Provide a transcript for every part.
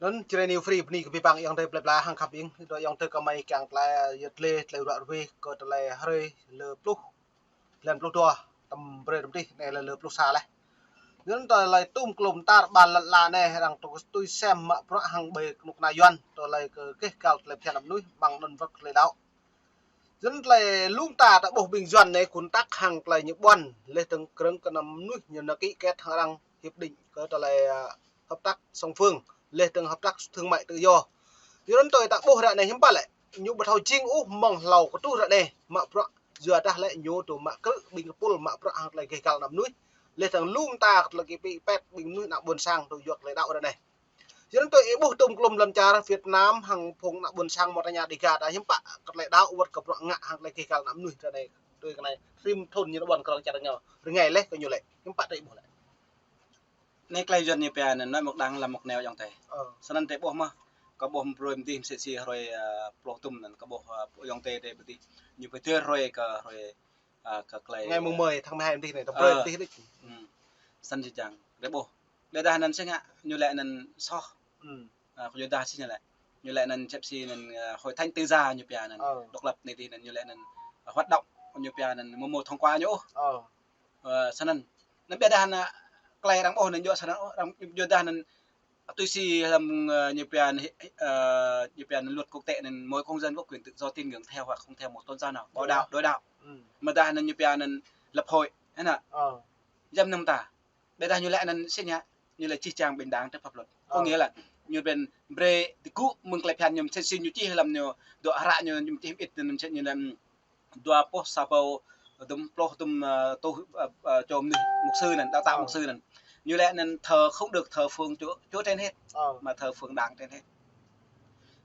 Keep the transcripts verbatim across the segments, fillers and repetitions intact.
Anŭn Jrai New Free bơni kơ abih bang ayŏng adơi plơi pla hăng khăp ing, dŏ ayŏng adơi kơmơi kiăng tơlơi yơh tơlơi, tơlơi ruă ruih kơ tơlơi hrơi lơ pluh, blan pluh dua, tơm brơi tơm tih, anai lơ, lơ pluh sa laih. Anŭn tơlơi tum klum tar ƀar lŏn ala anai arăng tui sem mă bruă hăng ƀơi kơnuk kơna Yuan, tơlơi kơ gêh gal tơlơi phiăn mơnuih, ƀăng anŭn wơ̆t tơlơi đaŏ. Yua anŭn tơlơi lŏm ta ta ƀuh ƀing Yuan anai kơnơ̆ng tăk hăng tơlơi ñu ƀuăn, laih dơ̆ng krơ̆ng kơ anăm mơnuih ñu nao ký kết hăng arăng hiệp định kơ tơlơi, à, hợp tác song phương, laih dơ̆ng hợp tác thương mại tự do. Yua anŭn tui ta ƀuh ră anai hiư̆m pă lĕ, ñu ƀu thâo jing ôh mơ̆ng hlâo kơ truh ră anai, mă bruă yua dah lĕ ñu tŭ mă krư̆ ƀing kơpul mă bruă hăng tơlơi gêh gal anăm mơnuih, laih dơ̆ng lŏm ta kơ tơlơi kipĭ pĕt ƀing mơnuih ană ƀôn sang tŭ yua tơlơi đaŏ ră anai. Yua anŭn tui ih ƀuh tum klum lăm čar Việt Nam hăng phung ană ƀôn sang mơta ña Dega ta hiư̆m pă kơ tơlơi đaŏ wơ̆t kơ bruă ngă hăng tơlơi gêh gal anăm mơnuih ră anai. Tui kơ anai, rĭm thŭn ñu ƀuăn kơ arăng čar ñu, rơngai laih kơ ñu lĕ. Hiư̆m pă tui ih ƀuh lĕ. Anai tơlơi Yuan ñu pia anŭn nói một đằng làm một nẻo ayŏng adơi. Ơ. Sơnăn tui ih ƀuh mơ̆. Kâo ƀuh brơi mơ̆ng dih mơsĕ si hrơi, à, pluh tum anŭn kâo ƀuh, à, ayŏng adơi tui ih ƀuh dih. Ñu pơtơr hrơi kơ hrơi, à, kơ tơlơi, ngày mùng mười tháng mười hai mơ̆ng dih anai, tơm brơi mơ̆ng dih đôč. Ơ. Sơnăn či čang. Tui ih ƀuh. Ƀiădah anŭn sĭt ngă, ñu lĕ anŭn soh. Ơ. À, kơ yua dah sĭt ñu lĕ. Ñu lĕ anŭn čep si anŭn, à, hội thánh tư gia ñu pia anŭn. Ơ. Độc lập anai dih anŭn ñu lĕ anŭn, à, hoạt động ñu pia anŭn mơ̆ mơ̆ thông qua ñu. Ơ. Ơ, sơnăn. Anŭn ƀiădah anŭn, à, tơlơi arăng ƀuh anŭn yua sơnăn, ơ, arăng yua dah anŭn tui si lăm, ơ, ñu pia anŭn, ơ, ñu pia anŭn luật quốc tế anŭn mỗi công dân có quyền tự do tín ngưỡng theo hoặc không theo một tôn giáo nào, bảo đạo, đối đạo. Mơ̆ dah anŭn ñu pia anŭn lập hội, hă anŭn. Ơ. Yăm anŭn ta. Ƀiădah ñu lĕ anŭn sĭt ngă, ñu lĕ čih čang bình đẳng trước pháp luật. Có nghĩa là ñu ƀing brơi tơgŭ mơ̆ng tơlơi phiăn ñu mơsĕ si ñu čih lăm ñu, dŏ hră ñu, ñu čih mơit anŭn mơsĕ ñu lăm dua pluh sa rơbâo, dŭm pluh dŭm, ơ, tuh, ơ, ơ, čô mơnuih mục sư anŭn, đào tạo mục sư anŭn. Ñu lĕ anŭn thờ không được thờ phượng Chúa, Chúa trên hết, mà thờ phượng Đảng trên hết.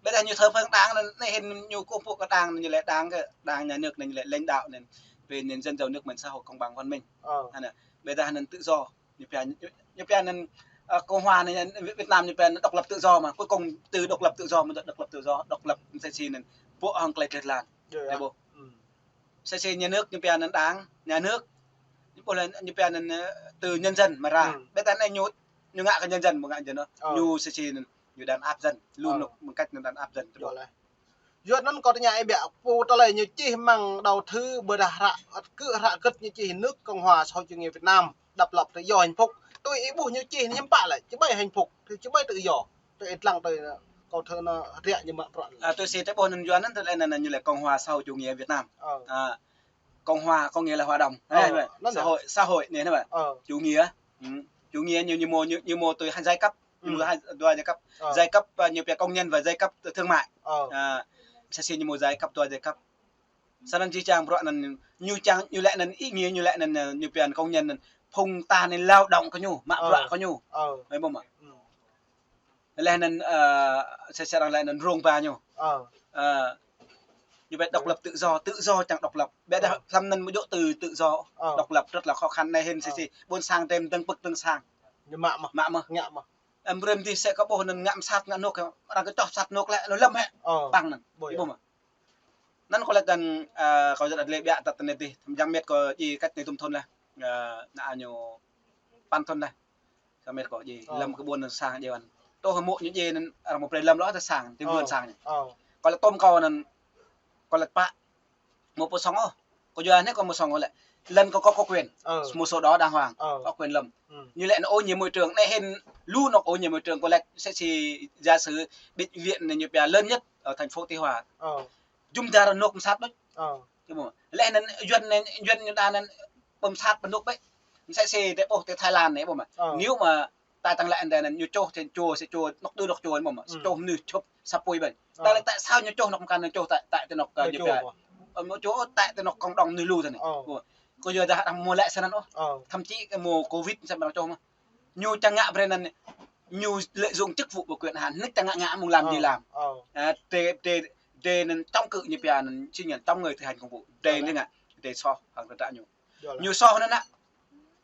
Ƀiădah ñu thờ phượng Đảng anŭn, anai hĭn ñu kơkuh pơpŭ kơ Đảng anŭn, ñu lĕ Đảng kơ, Đảng nhà nước anŭn, ñu lĕ lãnh đạo anŭn, vì nền dân giàu nước mạnh xã hội công bằng văn minh. Hă anŭn. Ƀiădah anŭn tự do. Ñu pia, ñu, ñu pia anŭn, ơ, Cộng hòa anŭn, Việt Nam ñu pia anŭn độc lập tự do mà. Cuối cùng từ độc lập tự do mơ̆ độc lập tự do, độc lập mơsĕ si anŭn. Ƀuh hăng tơlơi tơlơi lan. Ơ. Mơsĕ si nhà nước ñu pia anŭn đảng, nhà nước. Ñu ƀuh lĕ ñu pia anŭn, ơ, từ nhân dân mà ra. Ƀiădah anai ñu, ñu ngă kơ nhân dân, ƀu ngă nhân dân ôh. Ơ. Ñu mơsĕ si anŭn, ñu đàn áp dân. Lŭm anŭn mơ̆ng cách anŭn đàn áp dân. Ơ. Yua anŭn kâo tơña ih biă, pô tơlơi ñu čih mơ̆ng đầu thư ƀôdah hră, kơ hră gĭt ñu čih nước Cộng hòa Xã hội Chủ nghĩa Việt Nam, độc lập tự do hạnh phúc. Tui ih ƀuh ñu čih hiư̆m pă lĕ, či ƀai hạnh phúc, či ƀai tự do. Tui ih lăng tui, ơ, kâo thơ anŭn ră ñu mă bruă. À, tui si tui ih ƀuh anŭn yua anŭn tơlơi anŭn ñu lĕ Cộng hòa Xã hội Chủ nghĩa Việt Nam. Ơ. À, Cộng hòa có nghĩa là hòa đồng. Ơ, xã hội, xã hội anai anŭn. Ơ. Chủ nghĩa. Chủ nghĩa ñu, ñu mơ̆, ñu, ñu mơ̆ tui hai giai cấp. Ñu mơ̆ hai, dua giai cấp. Ơ. Giai cấp, à, ñu pia công nhân và giai cấp thương mại. Ơ. À, mơsĕ si ñu mơ̆ giai cấp, dua giai cấp. Sơnăn či čang bruă anŭn, ñu čang, ñu lĕ anŭn ý nghĩa, ñu lĕ anŭn, à, ñu pia công nhân anŭn, phung ta anŭn lao động kơ ñu, mă bruă kơ ñu. Ơ. Ih ƀuh mơ̆. Laih anŭn, ơ, sĕ sĕ arăng lĕ anŭn rông ba ñu. Ơ. Ơ, ñu ƀai độc lập tự do, tự do čang độc lập. Ƀiădah lăm anŭn mơ̆ dŏ từ tự do, độc lập rất là khó khăn anai hĭn mơsĕ si. Ƀôn sang tơm dơ̆ng pơ̆k dơ̆ng sang. Ñu mă mơ̆. Mă mơ̆. Ngă mơ̆. Ơ, brơi mơ̆ng dih sĕ kâo ƀuh anŭn ngă mơsat ngă anŏk, arăng kơ čoh mơsat anŏk lĕ, anŭn lăm hĕ. Ơ. Păng anŭn. Ih ƀuh mơ̆. Anŭn kâo lĕ tơl, ơ, kâo jăt adrơi biă tăt tơnê dih, jang met kâo či kăč anai tum thŭn laih. Ơ, anai ñu păn thŭn laih. Jang met kâo či lăm kơ ƀuôn sang jĕ wan. Tơl hơmư̆ ñu jĕ anŭn arăng mơ̆ brơi lăm lŏ tơ sang, tơ ƀuôn sang ñu. Kâo lĕ tum kâo anŭn, kâo lĕ pă, mơ̆ pơsong ôh. Kâo yua anai kâo mơ̆ song kâo lĕ. Lăn kâo, kâo có quyền. Mơ̆ sổ đỏ đàng hoàng. Có quyền lăm. Ñu lĕ anŭn ô nhiễm môi trường, anai hĭn lu anŏk ô nhiễm môi trường kâo lĕ mơsĕ si giả sử bệnh viện anai ñu pia lớn nhất ở thành phố Tuy Hòa. Jum dar anŏk mơsat đôč. Ơ. Ih ƀuh mơ̆. Laih anŭn Yuan anŭn, Yuan ñu đa anŭn pơmsat pơnuk ƀĕ. Mơsĕ si tơ ƀuh tơ Thái Lan anai ƀuh mơ̆. Ơ. Nếu mà ta tăng lệ anŭn ñu čoh tơ čô, sĕ čô anŏk đơ anŏk čô ƀuh mơ̆. Ơ. Čoh mơnuih čŏp sa apui ƀĕ. Ơ. Ta lĕ tại sao ñu čoh anŏk mơkăn ñu čoh tại, tại tơ anŏk, ơ, ñu pia. Ơ, ñu čoh tại tơ anŏk cộng đồng mơnuih lu tơ anai. Ơ. Ƀuh. Kâo yua dah arăng mơ̆ lĕ sơnăn ôh. Ơ. Thậm chí kơ mơ̆ covid sĕ arăng čoh mơ̆. Ñu čang ngă brơi anŭn, ñu lợi dụng chức vụ và quyền hạn, nik čang ngă ngă mơ̆ng lăm djai lăm. Ơ. À, drơi, drơi, drơi anŭn chống cự ñu pia anŭn, chính là chống người thi hành công vụ. Drơi anŭn ngă, drơi soh hăng tơdruă ñu. Ñu soh anŭn ană.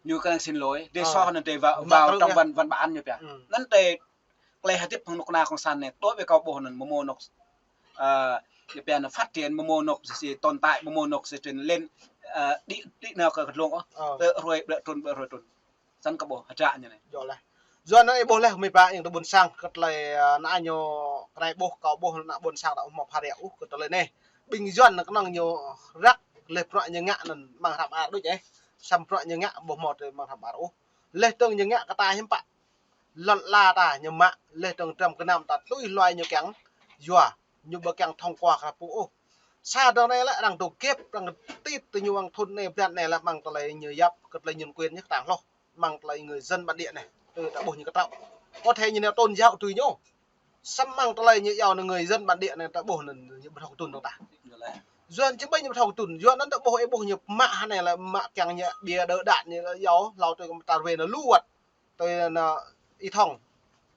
Ñu kơnang xin lỗi, drơi soh anŭn drơi vào, vào trong văn, văn bản ñu pia. Anŭn drơi, tơlơi hơdip hăng anŏk kơna cộng sản anai, đối với kâo ƀuh anŭn mơ̆ mơ̆ anŏk, à, ñu pia anŭn phát triển, mơ̆ mơ̆ anŏk si, si tồn tại, mơ̆ mơ̆ anŏk si truyền lên, à, đĭ, đĭ nao kơ kơdlông ôh. Ơ. Ƀlĕ hrơi ƀlĕ trŭn, ƀlĕ hrơi trŭn. Săn kơ ƀuh hơdră ñu anai. Yơh lah. Yua anŭn ih ƀuh laih mơ̆ ƀă, yang tơ ƀôn sang kơ tơlơi, ơ, ană ñu krăi ƀuh, kâo ƀuh ană ƀôn sang ta ƀu hmâo phara ôh kơ tơlơi anai. Ƀing Yuan anŭn kơnơ̆ng ñu răk, laih bruă ñu ngă anŭn mơ̆ng hră ar đôč ĕh. Samơ̆ bruă ñu ngă ƀu hmâo tơ mơ̆ng hră ar ôh. Laih dơ̆ng ñu ngă kơ ta hiư̆m pă. Lŏn ala ta ñu mă, laih dơ̆ng dram gơnam ta tui hluai ñu kiăng, yua ñu ƀu kiăng thông qua kơ pô ôh. Sa dơ̆ng anai lĕ arăng dŏ gĕp, arăng tit tơ ñu mơ̆ng thŭn anai, blan anai lĕ mơ̆ng tơlơi ñu yap kơ tơlơi nhân quyền ñu kơtang hloh, mơ̆ng tơlơi người dân bản địa anai. Tơ ta ƀuh ñu kơtrâo. Có thể ñu nao tôn giáo tui ñu. Samơ̆ mơ̆ng tơlơi ñu iâu anai người dân bản địa anai ta ƀuh anŭn ñu ƀu thâo kơtŭn dơ̆ng ta. Yua anŭn či ƀing ñu ƀu thâo kơtŭn, yua anŭn ta ƀuh, ih ƀuh ñu mă hơnai lĕ mă kiăng ñu ƀiă đơ đan ñu lĕ iâu, hlâo tui kơ mơtar wê anŭn lu wăt. Tui anŭn Y Thông,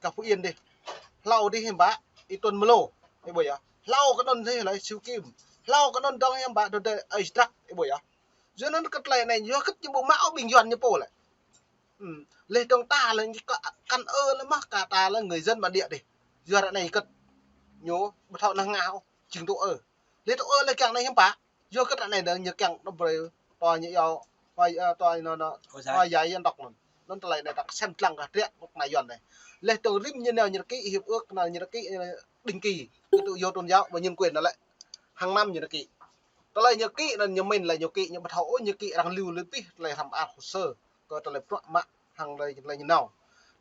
kơ Phú Yên dih. Hlâo dih hiư̆m pă, Y Tuân Mlô, ih ƀuh yơh. Hlâo kơ anŭn dih lĕ Siu Kim. Hlâo kơ anŭn dơ̆ng hiư̆m pă, dơ̆ng dơ̆ng Aisdrak, ih ƀuh yơh. Yua anŭn kơ tơlơi anai, yua kơ ñu ƀu mă ôh ƀing Yuan ñu pô lĕ. Hmm. Laih dơ̆ng ta lĕ ñu kơ kăn ơ lĕ mơ̆ kơ ta lĕ người dân bản địa dih. Yua ră anai kơ ñu ƀu thâo năng ngă ôh, jing tŭ ơ. Laih tŭ ơ lĕ kiăng anai hiư̆m pă. Yua kơ ră anai dơ̆ng ñu kiăng đơ̆ng brơi tơlơi ñu iâu, tơlơi, ơ, tơlơi anŭn, anŭn, Ôi giời. Tơlơi dân tộc anŭn. Anŭn tơlơi anai ta sem lăng kơ hơdră ƀơi anăp Yuan anai. Laih dơ̆ng rĭm ñu nao ñu ký hiệp ước anŭn ñu ký, ơ, định kỳ. Kơ tŭ yua tôn giáo ƀơi nhân quyền anŭn lĕ. Hàng năm ñu ký. Tơlơi ñu ký anŭn ñu mĭn lĕ ñu ký, ñu ƀu thâo ôh ñu ký arăng lưu lĕ pih tơlơi hrăm ar hồ sơ. Kơ tơlơi bruă mă hăng tơlơi, tơlơi ñu nao.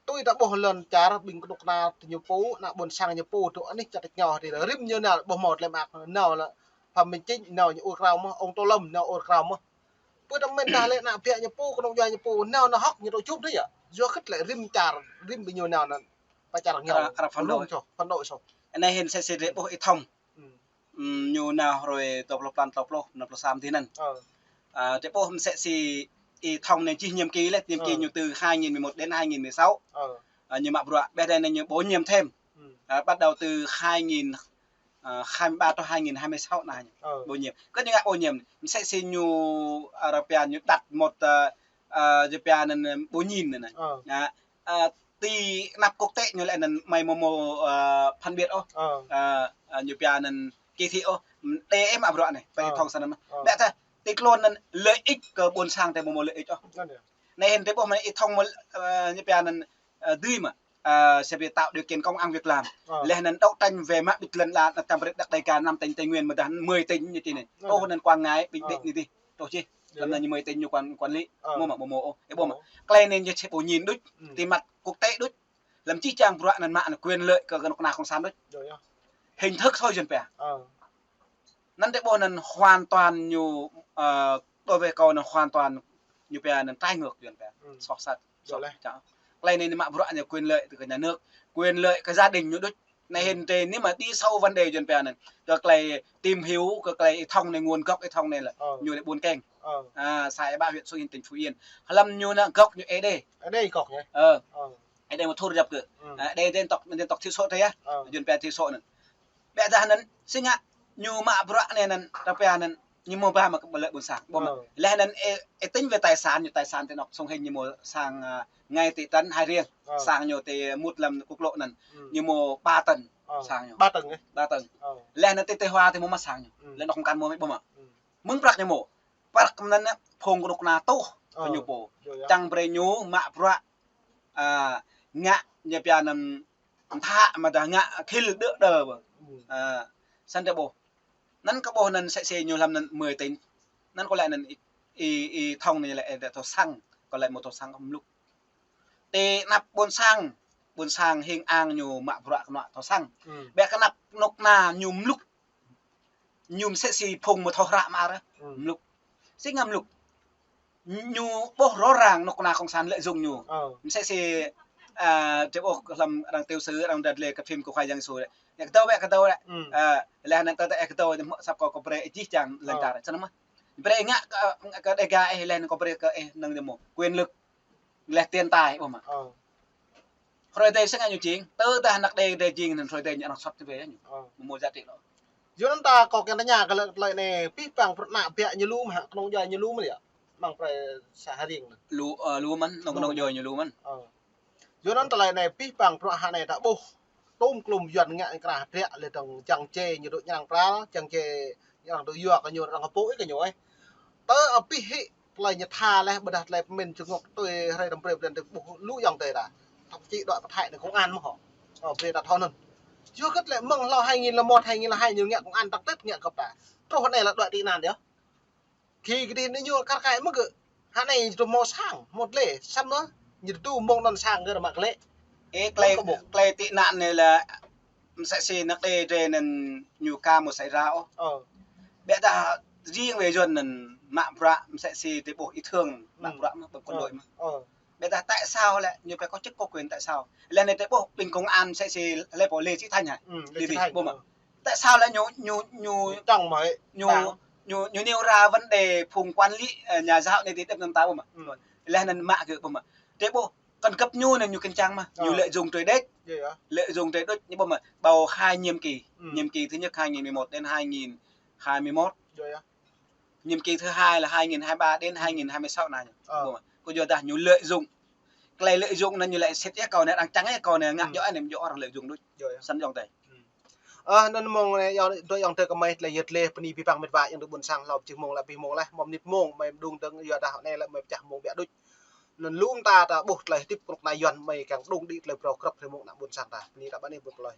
Tui ta ƀuh lŏn čar ƀing kơnuk kơna tơ ñu pô, ană ƀôn sang ñu pô, tŭ anih čar tơñao hơdih lĕ rĭm ñu nao ƀuh hmâo tơlơi mơak nao lĕ Phạm Minh Chính nao ñu ur krao mơ̆n, ông Tô Lâm nao ur krao mơ̆n. Pơ tơmĕn dah lĕ ană ƀiă ñu pô, kơnuk djuai ñu pô, nao nao hŏk ñu tŭ čŭp dih yơh. Yua kơ tơlơi rĭm čar, rĭm ƀing ñu nao anŭn pơ čar tơñao. Arăng, arăng phản đối. Phản đối sô, phản đối sô. Anai hĭn sĕ sĕ drơi ƀuh Y Thông. Hmm. Ừm, ñu nao hrơi dua pluh pran, dua pluh, năm pluh sa dih anŭn. Ơ. Ơ, drơi ƀuh mơ̆ sĕ si Y Thông anai čih nhiệm kỳ lĕ, nhiệm kỳ, ơ, ñu từ hai nghìn mười một đến hai nghìn mười sáu. Ơ. Ơ, ñu mă bruă, ƀiădah anai ñu bổ nhiệm thêm. Hmm. Ơ, bắt đầu từ hai nghìn, ơ, hai mươi ba truh hai nghìn hai mươi sáu anai ñu, ơ, bổ nhiệm. Kơ ñu ngă bổ nhiệm, mơ̆ sĕ si ñu, ơ, rơpian ñu đặt một, ơ, ơ, rơpian anŭn, ơ, bổ nhiệm anŭn. Ơ. Ơ, ơ, ti anăp quốc tế ñu lĕ anŭn mơi mơ̆ mơ̆, ơ, phân biệt ôh. Ơ. Ơ, ơ, ñu pia anŭn kỳ thị ôh. Đe ĕh mă bruă anai, pơ, ơ, Y Thông săn anŭn. Ơ. Ƀiădah ti tluôn anŭn lợi ích kơ ƀôn sang tơ mơ̆ mơ̆ lợi ích ôh. Anŭn yơh. Anai hĭn drơi ƀuh mơ̆n Y Thông mơ̆, ơ, ñu pia anŭn, ơ, dưi mơ̆, ơ, sẽ bị tạo điều kiện công ăn việc làm. Ơ. Laih anŭn đấu tranh về mă bĭt lŏn ala, anŭn čang brơi đăk Đêga năm tỉnh Tây Nguyên mơ̆ dah mười tỉnh ñu či anai. Anŭn yơh. Ôh anŭn Quảng Ngãi, Bình Định, ơ, anai dih. Truh čih. Yơh, yơh. Anŭn ñu mơi tỉnh ñu quản, quản lý. Ơ. Mơ̆ mơ̆, mơ̆ mơ̆ ôh. Ih ƀuh mơ̆. Ơ. Tơlơi anai ñu sĕ bổ nhiệm đôč. Ừ. Ti măt quốc tế đôč. Lăm čih čang bruă anŭn mă anŭn quyền lợi kơ, kơ kơnuk kơna cộng sản đôč. Yơh, yơh. Hình thức thôi Yuan pia. Ơ. Anŭn drơi ƀuh anŭn hoàn toàn ñu, ơ, đối với kâo anŭn hoàn toàn ñu pia anŭn trái ngược Yuan pia. Ừ. Soh sat. Yơh soh lĕ. Čang. Tơlơi anai ñu mă bruă ñu quyền lợi kơ nhà nước, quyền lợi kơ gia đình ñu đôč. Anai, ừ, hĭn tơ anai mơ̆ đi sâu vấn đề Yuan pia anŭn. Kơ tơlơi tìm hiểu, kơ tơlơi Y Thông anai nguồn gốc Y Thông anai lĕ. Ơ. Ñu lĕ ƀôn Keng. Ơ. À, xã Ea Bă, huyện Sông Hinh, tỉnh Phú Yên. Hlăm ñu anŭn gốc ñu Ê Đê. Ê Đê gốc ñu. Ơ. Ơ. Ê Đê mơ̆ thu nhập kơ. Ừ. À, Ê Đê dân tộc, dân tộc thiểu số tơ yơh. Ơ. Yuan pia thiểu số anŭn. Ƀiădah anŭn, sĭt ngă ñu mă bruă anai anŭn, rơpian anŭn, ñu mơ̆ ba mă kơ ƀơi lĕ ƀôn sang, ƀuh mơ̆. Ơ. Laih anŭn, ê, ê, tính về tài sản, ñu tài sản tơ anŏ Sông Hinh ñu mơ̆ sang, à, ngay thị trấn Hai Riêng, ơ, sang ñu tơ mŭt lăm quốc lộ anŭn, ừ, ñu mơ̆ ba tấn, ơ, sang ñu. Ba tấn ĕh? Ba tấn. Ơ. Laih anŭn tơ Tây Hoa tơ mơ̆ mă sang ñu. Ừ. Laih anŏ kăn mơ̆ ƀuh mơ̆. Ừ. Mơ̆ng prăk ñu mơ̆. Prăk anŭn, phung kơnuk kơna tuh, ơ, kơ ñu pô. Yơh, yơh. Čang brơi ñu mă bruă, à, ngă ñu pia anŭn mơthă mơ̆ dah ngă khil đơ đơ ƀơ. Ừ. À, săn drơi ƀuh. Anŭn kơ ƀuh anŭn sĕ sĕ ñu hlăm anŭn mơi tỉnh. Anŭn kơ lĕ anŭn Y, Y, Y Thông anai lĕ, ơ, thâo săng, kơ lĕ mơ̆ thâo săng mluk. Ti anăp ƀôn sang, ƀôn sang hing ang ñu mă bruă kơnuk thâo săng. Ừ. Ƀiădah kơ anăp kơnuk kơna ñu mluk. Ñu mơ̆ sĕ si phung mơ̆ thâo hră mơar, ừ, mluk. Sĭt ngă mluk. Ñu ƀuh rõ ràng kơnuk kơna cộng sản lợi dụng ñu. Ơ. Mơ̆ sĕ si, à, drơi ƀuh hlăm arăng tiểu sử, arăng đăt lĕ kơ phim kơ Khua Yang Yêsu lĕ. Ñu kơdâo ƀĕ, kơdâo ƀĕ. Ừ. À, laih anŭn tơ tơ ê kơdâo, mơ̆ săp kơ, kơ brơi ê jih jang lŏn, ơ, čar. Săn mơ̆. Brơi ngă kơ, kơ Đêga ê, laih anŭn kơ brơi kơ ê năng dơ̆ng mơ̆. Quyền lực. Laih tiền tài ƀuh mơ̆. Ơ. Hrơi tơ sĭt ngă ñu jing, tơdah anăk Đê, Đê jing anŭn hrơi tơ ñu anŭn sŏt tơ wê ñu. Ơ. Mơ̆ mơ̆ giá trị lŏ. Yua anŭn ta kâo kiăng tơña kơ lĕ, tơlơi anai, pih pang bruă ană ƀiă ñu lu mơ̆ hă, kơnung djuai ñu lu mơ̆ yơh. Mơ̆ng prơi xã Hai Riêng anŭn. Lu, ơ, lu mơ̆n, kơnung, lu mơ̆n, kơnung djuai ñu lu mơ̆n. Ơ. Yua anŭn tơlơi anai, pih pang bruă hă anai ta ƀuh. Tôm klum Yuan ngă krah hơdră laih dơ̆ng jăng čê ñu dŏ ñrăng pral, jăng čê ñrăng dŏ yua kơ ñu, arăng kơ pô ih kơ ñu ĕh. Tơ abih hĭ tơlơi ñu tha laih, ƀiădah tơlơi pơmĭn jơngŏk tui hrơi răm brơi blan tơ ƀuh lu ayŏng adơi ta. Thậm chí đuaĭ pơ Thái anai công an mơ̆n hŏ. Ơ, brơi ta thâo anŭn. Yua hơget lĕ mơ̆ng hlâo hai nghìn lẻ một, hai nghìn lẻ hai ñu ngă công an tăk tĕt ngă gơ̆p ta. Truh anai lĕ đuaĭ tị nạn yơh. Khi kơ dih anai ñu kar kaĭ mơ̆n gơ̆. Hă anai ñu tŭ hmâo sang, hmâo tơlơi, samơ̆ ñu tŭ mơ̆ng anŭn sang gơ̆ mă klĕ. Ê, klĕ, klĕ tị nạn anai lĕ msĕ si năk đe drơi anŭn ñu ka mơ̆ sĕ rao. Ơ. Ƀiădah riêng về Yuan anŭn mă bruă msĕ si tơƀuh ih thương mă bruă mơ̆n, ƀơi quân đội mơ̆n. Ơ. Ƀiădah tại sao lĕ ñu phải có chức có quyền, tại sao? Lĕ anai tơƀuh ƀing công an msĕ si lĕ pô Lê Chí Thanh hă? Lê Chí Thanh, ƀuh mơ̆n. Tại sao lĕ ñu, ñu, ñu, ñu, ñu nêu ra vấn đề phung quản lý, ờ, nhà giáo anai tơƀuh năm ta ƀuh mơ̆n. Lĕ anŭn mă gơ̆ ƀuh mơ̆n. Tơƀuh Kăn gơ̆p ñu anŭn ñu kơnchăng mơ̆n. Ñu lợi dụng trời đất. Lợi dụng trời đất ñu ƀuh mơ̆n. Bao hai nhiệm kỳ. Nhiệm kỳ thứ nhất hai nghìn mười một đến hai nghìn hai mươi mốt. Nhiệm kỳ thứ hai là hai nghìn hai mươi ba đến hai nghìn hai mươi sáu anai. Ƀuh mơ̆n. Kơ yua dah ñu lợi dụng. Klei lợi dụng anŭn ñu lĕ sĭt yơh kâo anai, đang čang yơh kâo anai, ngă djơ̆ anai, djơ̆ arăng lợi dụng đôč. Săn yŏng tơi. Ơ, anŭn mơ̆ng anai, yơh, dŏ yŏng tơi kơ mơi tơlơi yơh tơlơi bơni abih bang mĕt wa yŏng tơ ƀôn sang hlâo pơjing mơ̆ng lĕ abih mơ̆ng lĕ, mơ̆ng mơnit mơ̆ng mơi mơđung dơ̆ng yua dah anai lĕ mơi pơčah mơ̆ng biă đôč. Anŭn lŏm ta ta ƀuh tơlơi hơdip kơnuk kơna Yuan mơi kiăng mơđung đĭ tơlơi phrâo krăp hrơi mơ̆ng ană ƀôn sang ta. Bơni ta ƀă anai ƀuh tơlơi.